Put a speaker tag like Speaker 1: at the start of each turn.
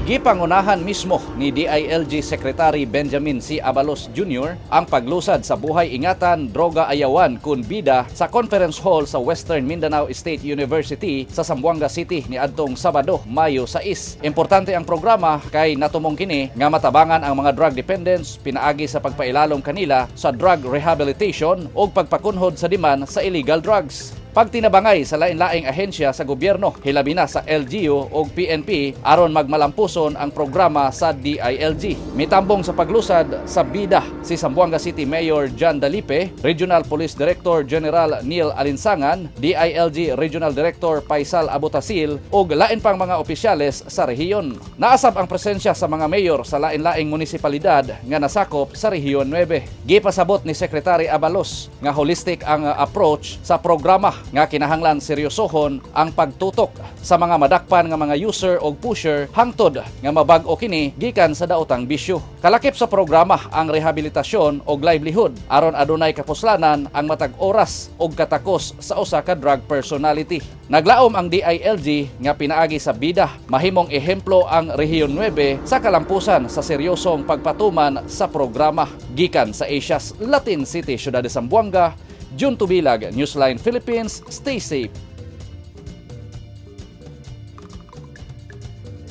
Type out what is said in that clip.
Speaker 1: Gipangunahan mismo ni DILG Secretary Benjamin C. Abalos Jr. ang paglusad sa Buhay Ingatan, Droga Ayawan kun Bida sa Conference Hall sa Western Mindanao State University sa Zamboanga City niadtong Sabado, Mayo 6. Importante ang programa kay natumong kini nga matabangan ang mga drug dependents pinaagi sa pagpailalom kanila sa drug rehabilitation ug pagpakunhod sa demand sa illegal drugs. Pagtinabangay sa lain-laing ahensya sa gobyerno, hilabi na sa LGU o PNP aron magmalampuson ang programa sa DILG. Mitambong sa paglusad sa bida si Zamboanga City Mayor John Dalipe, Regional Police Director General Neil Alinsangan, DILG Regional Director Faisal Abutasil ug lain pang mga opisyales sa rehiyon. Naasab ang presensya sa mga mayor sa lain-laing munisipalidad nga nasakop sa Rehiyon 9. Gipasabot ni Secretary Abalos nga holistic ang approach sa programa nga kinahanglan seryosohon ang pagtutok sa mga madakpan nga mga user o pusher hangtod nga mabag-o kini gikan sa daotang bisyo. Kalakip sa programa ang rehabilitasyon og livelihood aron adunay kapuslanan ang matag oras og katakos sa usa ka drug personality. Naglaom ang DILG nga pinaagi sa bida mahimong ehemplo ang Rehiyon 9 sa kalampusan sa seryosong pagpatuman sa programa. Gikan sa Asia's Latin City, Syudad de Zamboanga, Jun Tubilag, Newsline Philippines, stay safe.